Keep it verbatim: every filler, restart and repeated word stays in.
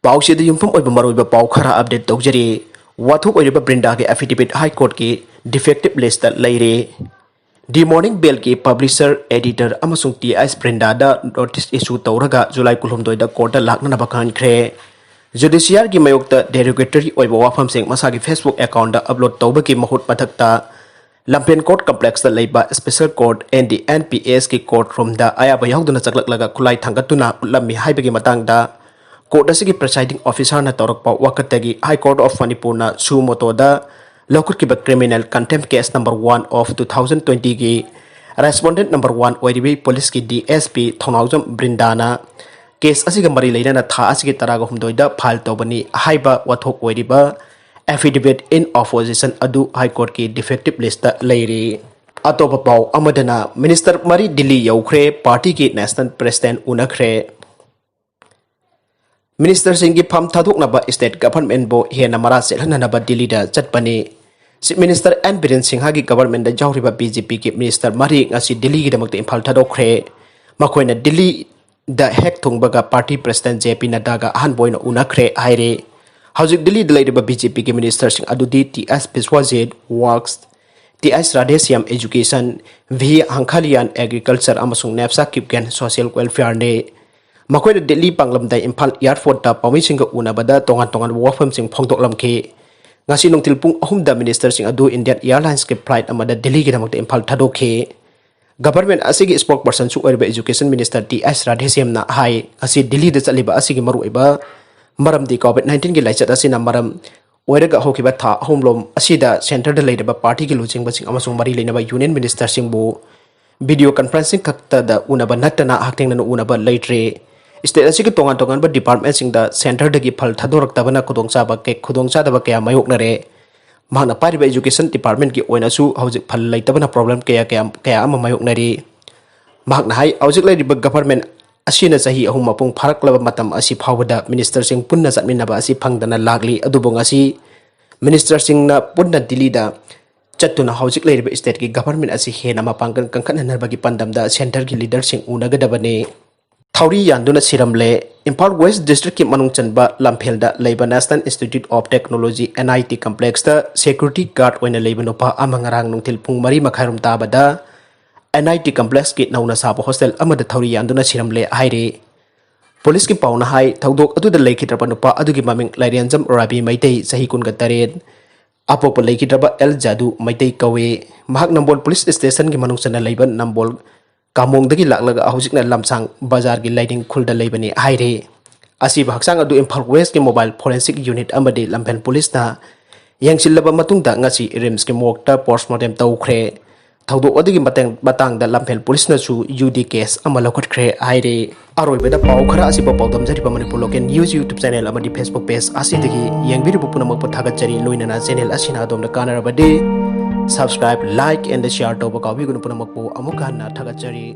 ꯄꯥꯎꯁꯤꯗ ꯌꯨꯝꯐꯝ ꯑꯣꯏꯕ ꯃꯔꯨꯑꯣꯏꯕ ꯄꯥꯎ ꯈꯔ ꯑꯞꯗꯦꯠ ꯇꯧꯖꯔꯤ꯫ ꯋꯥꯊꯣꯛ ꯑꯣꯏꯔꯤꯕ ꯕ꯭ꯔꯤꯟꯗꯥꯒꯤ ꯑꯦꯐꯤꯗꯦꯚꯤꯠ ꯍꯥꯏ ꯀꯣꯔꯠꯀꯤ ꯗꯤꯐꯦꯛꯇꯤꯚ ꯂꯤꯁꯇ ꯂꯩꯔꯦ꯫ ꯗꯤ ꯃꯣꯔꯅꯤꯡ ꯕꯦꯜꯒꯤ ꯄꯕ꯭ꯂꯤꯁꯔ, ꯑꯦꯗꯤꯇꯔ ꯑꯃꯁꯨꯡ ꯇꯤ ꯑꯩꯆ ꯕ꯭ꯔꯤꯟꯗꯥꯗ ꯅꯣꯇꯤꯁ ꯏꯁꯨ ꯇꯧꯔꯒ ꯖꯨꯂꯥꯏ ꯀꯨꯟꯍꯨꯝꯗꯣꯏꯗ ꯀꯣꯔꯠꯇ ꯂꯥꯛꯅꯅꯕ ꯈꯪꯍꯟꯈ꯭ꯔꯦ꯫ ꯖꯨꯗꯤꯁꯤꯌꯥꯔꯒꯤ ꯃꯥꯌꯣꯛꯇ ꯗꯦꯔꯣꯒꯦꯇꯔꯤ ꯑꯣꯏꯕ ꯋꯥꯐꯝꯁꯤꯡ ꯃꯁꯥꯒꯤ ꯐꯦꯁꯕꯨꯛ ꯑꯦꯀꯥꯎꯟꯗ ꯑꯞꯂꯣꯗ ꯇꯧꯕꯒꯤ ꯃꯍꯨꯠ ꯃꯊꯛꯇ ꯂꯝꯐꯦꯟ ꯀꯣꯔꯠ ꯀꯝꯄ꯭ꯂꯦꯛꯁꯇ ꯂꯩꯕ special court, N D P ꯄꯤ ꯑꯦꯁꯀꯤ ꯀꯣꯔꯠ ꯔꯨꯝꯗ ꯑꯌꯥꯕ ꯌꯥꯎꯗꯅ ꯆꯪꯂꯛꯂꯒ ꯈꯨꯠꯂꯥꯏ ꯊꯥꯡꯒꯠꯇꯨꯅ ꯎꯠꯂꯝꯃꯤ ꯍꯥꯏꯕꯒꯤ ꯃꯇꯥꯡꯗ ꯀꯣꯔꯠ ꯑꯁꯤꯒꯤ ꯄ꯭ꯔꯤꯁꯥꯏꯗꯤꯡ ꯑꯣꯐꯤꯁꯥꯔꯅ ꯇꯧꯔꯛꯄ ꯋꯥꯀꯠꯇꯒꯤ ꯍꯥꯏ ꯀꯣꯔꯠ ꯑꯣꯐ ꯃꯅꯤꯄꯨꯔꯅ ꯁꯨ ꯃꯣꯇꯣꯗ ꯂꯧꯈꯠꯈꯤꯕ criminal contempt case number one of two thousand ꯇ꯭ꯋꯦꯟꯇꯤꯒꯤ ꯔꯦꯁꯄꯣꯟꯗꯦꯟꯠ ꯅꯝꯕꯔ ꯋꯥꯟ ꯑꯣꯏꯔꯤꯕꯤ ꯄꯨꯂꯤꯁꯀꯤ ꯗꯤ ꯑꯦꯁ ꯄꯤ ꯊꯧꯅꯥꯎꯖꯝ ꯕ꯭ꯔꯤꯟꯗꯥꯅ ꯀꯦꯁ ꯑꯁꯤꯒ ꯃꯔꯤ ꯂꯩꯅꯅ ꯊꯥ ꯑꯁꯤꯒꯤ ꯇꯔꯥꯒ ꯍꯨꯝꯗꯣꯏꯗ ꯐꯥꯏꯜ ꯇꯧꯕꯅꯤ ꯍꯥꯏꯕ ꯋꯥꯊꯣꯛ ꯑꯣꯏꯔꯤꯕ affidavit in opposition ꯑꯗꯨ ꯍꯥꯏ ꯀꯣꯔꯠꯀꯤ ꯗꯤꯐꯦꯛꯇꯤꯚ ꯂꯤꯁꯇ ꯂꯩꯔꯤ꯫ ꯑꯇꯣꯞꯄ ꯄꯥꯎ ꯑꯃꯗꯅ ꯃꯤꯅꯤꯁꯇꯔ ꯃꯔꯤ ꯗꯤꯜꯂꯤ ꯌꯧꯈ꯭ꯔꯦ, ꯄꯥꯔꯇꯤꯒꯤ ꯅꯦꯁꯅꯦꯜ ꯄ꯭ꯔꯦꯁꯤꯗꯦꯟꯠ ꯎꯅꯈ꯭ꯔꯦ꯫ ꯃꯤꯅꯤꯁꯇꯔꯁꯤꯡꯒꯤ ꯐꯝ ꯊꯥꯗꯣꯛꯅꯕ ꯁ꯭ꯇꯦꯠ ꯒꯚꯔꯟꯃꯦꯟꯠꯕꯨ ꯍꯦꯟꯅ ꯃꯔꯥ ꯆꯦꯜꯍꯟꯅꯅꯕ ꯗꯤꯜꯂꯤꯗ ꯆꯠꯄꯅꯤ꯫ ꯆꯤꯐ ꯃꯤꯅꯤꯁꯇꯔ ꯑꯦꯟ ꯕꯤꯔꯦꯟ ꯁꯤꯡꯍꯒꯤ ꯒꯚꯔꯟꯃꯦꯟꯠꯗ ꯌꯥꯎꯔꯤꯕ ꯕꯤ ꯖꯦ ꯄꯤꯒꯤ ꯃꯤꯅꯤꯁꯇꯔ ꯃꯔꯤ ꯉꯁꯤ ꯗꯤꯜꯂꯤꯒꯤꯗꯃꯛꯇ ꯏꯝꯐꯥꯜ ꯊꯥꯗꯣꯛꯈ꯭ꯔꯦ꯫ ꯃꯈꯣꯏꯅ ꯗꯤꯜꯂꯤꯗ ꯍꯦꯛ ꯊꯨꯡꯕꯒ ꯄꯥꯔꯇꯤ ꯄ꯭ꯔꯦꯁꯤꯗꯦꯟꯠ ꯖꯦ ꯄꯤ ꯅꯗ꯭ꯗꯥꯒ ꯑꯍꯥꯟꯕ ꯑꯣꯏꯅ ꯎꯅꯈ꯭ꯔꯦ ꯍꯥꯏꯔꯦ꯫ ꯍꯧꯖꯤꯛ ꯗꯤꯜꯂꯤꯗ ꯂꯩꯔꯤꯕ ꯕꯤ ꯖꯦ ꯄꯤꯒꯤ ꯃꯤꯅꯤꯁꯇꯔꯁꯤꯡ ꯑꯗꯨꯗꯤ T S Biswajit, works, T H Radheshyam, education, V Hangkhalian, agriculture ꯑꯃꯁꯨꯡ ꯅꯦꯞꯁꯥ ꯀꯤꯞꯒꯦꯟ, ꯁꯣꯁꯤꯌꯦꯜ ꯋꯦꯜꯐꯤꯌꯔꯅꯤ꯫ ꯃꯈꯣꯏꯅ ꯗꯤꯜꯂꯤ ꯄꯥꯡꯂꯝꯗ ꯏꯝꯐꯥꯜ ꯑꯦꯌꯔꯄꯣꯔꯠꯇ ꯄꯥꯎꯃꯤꯁꯤꯡꯒ ꯎꯅꯕꯗ ꯇꯣꯉꯥꯟ ꯇꯣꯉꯥꯟꯕ ꯋꯥꯐꯝꯁꯤꯡ ꯐꯣꯡꯗꯣꯛꯂꯝꯈꯤ꯫ ꯉꯁꯤ ꯅꯨꯡꯊꯤꯜ ꯄꯨꯡ ꯑꯍꯨꯝꯗ ꯃꯤꯅꯤꯁꯇꯔꯁꯤꯡ ꯑꯗꯨ ꯏꯟꯗꯤꯌꯟ ꯑꯦꯌꯔꯂꯥꯏꯟꯁꯀꯤ ꯐ꯭ꯂꯥꯏꯠ ꯑꯃꯗ ꯗꯤꯜꯂꯤꯒꯤꯗꯃꯛꯇ ꯏꯝꯐꯥꯜ ꯊꯥꯗꯣꯛꯈꯤ꯫ ꯒꯚꯔꯟꯃꯦꯟꯠ ꯑꯁꯤꯒꯤ ꯁ꯭ꯄꯣꯛꯄꯔꯁꯟꯁꯨ ꯑꯣꯏꯔꯤꯕ ꯑꯦꯖꯨꯀꯦꯁꯟ ꯃꯤꯅꯤꯁꯇꯔ ꯇꯤ ꯑꯩꯆ ꯔꯥꯙꯦꯁ꯭ꯌꯥꯝꯅ ꯍꯥꯏ, ꯉꯁꯤ ꯗꯤꯜꯂꯤꯗ ꯆꯠꯂꯤꯕ ꯑꯁꯤꯒꯤ ꯃꯔꯨꯑꯣꯏꯕ ꯃꯔꯝꯗꯤ ꯀꯣꯚꯤꯗ ꯅꯥꯏꯟꯇꯤꯟꯒꯤ ꯂꯥꯏꯆꯠ ꯑꯁꯤꯅ ꯃꯔꯝ ꯑꯣꯏꯔꯒ ꯍꯧꯈꯤꯕ ꯊꯥ ꯑꯍꯨꯝꯂꯣꯝ ꯑꯁꯤꯗ ꯁꯦꯟꯇꯔꯗ ꯂꯩꯔꯤꯕ ꯄꯥꯔꯇꯤꯒꯤ ꯂꯨꯆꯤꯡꯕꯁꯤꯡ ꯑꯃꯁꯨꯡ ꯃꯔꯤ ꯂꯩꯅꯕ ꯌꯨꯅꯤꯌꯟ ꯃꯤꯅꯤꯁꯇꯔꯁꯤꯡꯕꯨ ꯚꯤꯗꯤꯑꯣ ꯀꯟꯐꯔꯦꯟꯁꯤꯡ ꯈꯛꯇꯗ ꯎꯅꯕ ꯅꯠꯇꯅ ꯍꯛꯊꯦꯡꯅꯅ ꯎꯅꯕ ꯂꯩꯇ꯭ꯔꯦ꯫ ꯁ꯭ꯇꯦꯠ ꯑꯁꯤꯒꯤ ꯇꯣꯉꯥꯟ ꯇꯣꯉꯥꯟꯕ ꯗꯤꯄꯥꯔꯠꯃꯦꯟꯠꯁꯤꯡꯗ ꯁꯦꯟꯇꯔꯗꯒꯤ ꯐꯜ ꯊꯥꯗꯣꯔꯛꯇꯕꯅ ꯈꯨꯗꯣꯡꯆꯥꯕ ꯀ-, ꯈꯨꯗꯣꯡꯆꯥꯗꯕ ꯀꯌꯥ ꯃꯥꯌꯣꯛꯅꯔꯦ꯫ ꯃꯍꯥꯛꯅ ꯄꯥꯏꯔꯤꯕ ꯑꯦꯖꯨꯀꯦꯁꯟ ꯗꯤꯄꯥꯔꯠꯃꯦꯟꯠꯀꯤ ꯑꯣꯏꯅꯁꯨ ꯍꯧꯖꯤꯛ ꯐꯜ ꯂꯩꯇꯕꯅ ꯄ꯭ꯔꯣꯕ꯭ꯂꯦꯝ ꯀꯌꯥ, ꯀꯌꯥ, ꯀꯌꯥ ꯑꯃ ꯃꯥꯌꯣꯛꯅꯔꯤ꯫ ꯃꯍꯥꯛꯅ ꯍꯥꯏ, ꯍꯧꯖꯤꯛ ꯂꯩꯔꯤꯕ ꯒꯚꯔꯟꯃꯦꯟꯠ ꯑꯁꯤꯅ ꯆꯍꯤ ꯑꯍꯨꯝ ꯃꯄꯨꯡ ꯐꯥꯔꯛꯂꯕ ꯃꯇꯝ ꯑꯁꯤ ꯐꯥꯎꯕꯗ ꯃꯤꯅꯤꯁꯇꯔꯁꯤꯡ ꯄꯨꯟꯅ ꯆꯠꯃꯤꯟꯅꯕ ꯑꯁꯤ ꯐꯪꯗꯅ ꯂꯥꯛꯂꯤ, ꯑꯗꯨꯕꯨ ꯉꯁꯤ ꯃꯤꯅꯤꯁꯇꯔꯁꯤꯡꯅ ꯄꯨꯟꯅ ꯗꯤꯜꯂꯤꯗ ꯆꯠꯇꯨꯅ ꯍꯧꯖꯤꯛ ꯂꯩꯔꯤꯕ ꯁ꯭ꯇꯦꯠꯀꯤ ꯒꯚꯔꯟꯃꯦꯟꯠ ꯑꯁꯤ ꯍꯦꯟꯅ ꯃꯄꯥꯡꯒꯜ ꯀꯟꯈꯠꯍꯟꯅꯕꯒꯤ ꯄꯥꯟꯗꯝꯗ ꯁꯦꯟꯇꯔꯒꯤ ꯂꯤꯗꯔꯁꯤꯡ ꯎꯅꯒꯗꯕꯅꯤ꯫ ꯊꯧꯔꯤ ꯌꯥꯟꯗꯨꯅ ꯁꯤꯔꯝꯂꯦ꯫ ꯏꯝꯐꯥꯜ ꯋꯦꯁ ꯗꯤꯁꯇ꯭ꯔꯤꯛꯀꯤ ꯃꯅꯨꯡ ꯆꯟꯕ ꯂꯝꯐꯦꯜꯗ ꯂꯩꯕ National Institute of Technology, N I T complex ꯇ security guard ꯑꯣꯏꯅ ꯂꯩꯕ ꯅꯨꯄꯥ ꯑꯃ ꯉꯔꯥꯡ ꯅꯨꯡꯊꯤꯜ ꯄꯨꯡ ꯃꯔꯤ ꯃꯈꯥꯏꯔꯣꯝ ꯇꯥꯕꯗ N I T complex ꯀꯤ ꯅꯧꯅ ꯁꯥꯕ hostel ꯑꯃꯗ ꯊꯧꯔꯤ ꯌꯥꯟꯗꯨꯅ ꯁꯤꯔꯝꯂꯦ ꯍꯥꯏꯔꯤ꯫ ꯄꯨꯂꯤꯁꯀꯤ ꯄꯥꯎꯅ ꯍꯥꯏ, ꯊꯧꯗꯣꯛ ꯑꯗꯨꯗ ꯂꯩꯈꯤꯗ꯭ꯔꯕ ꯅꯨꯄꯥ ꯑꯗꯨꯒꯤ ꯃꯃꯤꯡ ꯂꯥꯏꯔꯦꯟꯖꯝ ꯔꯥꯕꯤ ꯃꯩꯇꯩ, ꯆꯍꯤ ꯀꯨꯟꯒ ꯇꯔꯦꯠ, ꯑꯄꯣꯛꯄ ꯂꯩꯈꯤꯗ꯭ꯔꯕ ꯑꯦꯜ ꯖꯥꯗꯨ ꯃꯩꯇꯩ ꯀꯧꯏ꯫ ꯃꯍꯥꯛ ꯅꯝꯕꯣꯜ ꯄꯨꯂꯤꯁ ꯁ꯭ꯇꯦꯁꯟꯒꯤ ꯃꯅꯨꯡ ꯆꯟꯅ ꯂꯩꯕ ꯅꯝꯕꯣꯜ ꯀꯥꯃꯣꯡꯗꯒꯤ ꯂꯥꯛꯂꯒ ꯍꯧꯖꯤꯛꯅ ꯂꯝꯁꯥꯡ ꯕꯖꯥꯔꯒꯤ ꯂꯥꯏꯅꯤꯡ ꯈꯨꯜꯗ ꯂꯩꯕꯅꯤ ꯍꯥꯏꯔꯤ꯫ ꯑꯁꯤꯕ ꯍꯛꯆꯥꯡ ꯑꯗꯨ ꯏꯝꯐꯥꯜ ꯋꯦꯁꯀꯤ mobile forensic unit ꯑꯃꯗꯤ ꯂꯝꯐꯦꯜ ꯄꯨꯂꯤꯁꯅ ꯌꯦꯡꯁꯤꯜꯂꯕ ꯃꯇꯨꯡꯗ ꯉꯁꯤ ꯔꯤꯝꯁꯀꯤ ꯃꯣꯔꯒꯇ postmortem ꯇꯧꯈ꯭ꯔꯦ꯫ ꯊꯧꯗꯣꯛ ꯑꯗꯨꯒꯤ ꯃꯇꯦꯡ-, ꯃꯇꯥꯡꯗ ꯂꯝꯐꯦꯜ ꯄꯨꯂꯤꯁꯅꯁꯨ U D case ꯑꯃ ꯂꯧꯈꯠꯈ꯭ꯔꯦ ꯍꯥꯏꯔꯤ꯫ ꯑꯔꯣꯏꯕꯗ ꯄꯥꯎ ꯈꯔ ꯑꯁꯤ ꯄꯥꯎꯗꯝꯖꯔꯤꯕ Manipur Local News YouTube channel ꯑꯃꯗꯤ Facebook page ꯑꯁꯤꯗꯒꯤ ꯌꯦꯡꯕꯤꯔꯤꯕ ꯄꯨꯝꯅꯃꯛꯄꯨ ꯊꯥꯒꯠꯆꯔꯤ꯫ ꯂꯣꯏꯅꯅ channel ꯑꯁꯤꯅ ꯑꯗꯣꯝꯗ ꯀꯥꯟꯅꯔꯕꯗꯤ subscribe, like and share ꯇꯧꯕ ꯀꯥꯎꯕꯤꯒꯅꯨ꯫ ꯄꯨꯝꯅꯃꯛꯄꯨ ꯑꯃꯨꯛ ꯍꯟꯅ ꯊꯥꯒꯠꯆꯔꯤ꯫